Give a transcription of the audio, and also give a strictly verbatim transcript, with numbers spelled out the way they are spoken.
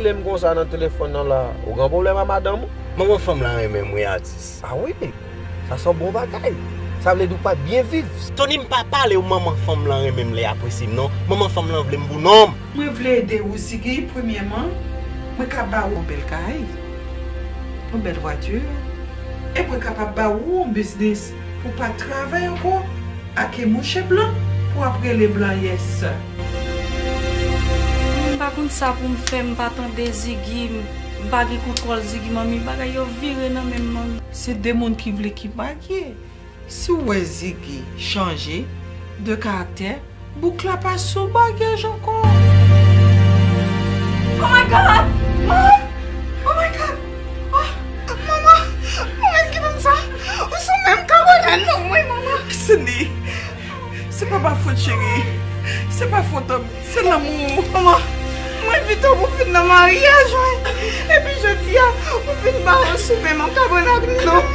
Lè m konsa nan telefòn nan la, ou gen pwoblèm a madanm ou? Manman fanm lan renmen m wi, atis. A wi, sa se yon bon bagay. Sa vle di ou pa t byen viv. Tony, m pa pale w, manman fanm lan renmen m, li apresye m non. Manman fanm lan vle m pou nonm. Mwen vle ede ou, Ziggy. Premyèman, mwen ka ba ou yon bèl kay, yon bèl vwati, e mwen kapab ba ou yon biznis pou w pa travay ankò ak mouche blan pou w ap rele blan, yes. Mwen pa konn sa pou m fè, m pa tande Ziggy, m pa gen kontwòl Ziggy, manmi, bagay yo vire nan men m, manmi. Se de moun ki vle ki marye. Si w wè Ziggy chanje de karaktè, bouk la pa sou bagyaj ankò. Oh my God! Manman! Oh my God! Oh, manman! Ou menm ki ban m sa? Ou sou menm kabonad non mwen, manman! Cindy, se pa pa fòt cheri. Se pa fòt an. Se lanmou. Manman, mwen envite w pou vin nan maryaj mwen. Epi jodi a, ou vin ba yon soupe nan kabonad non.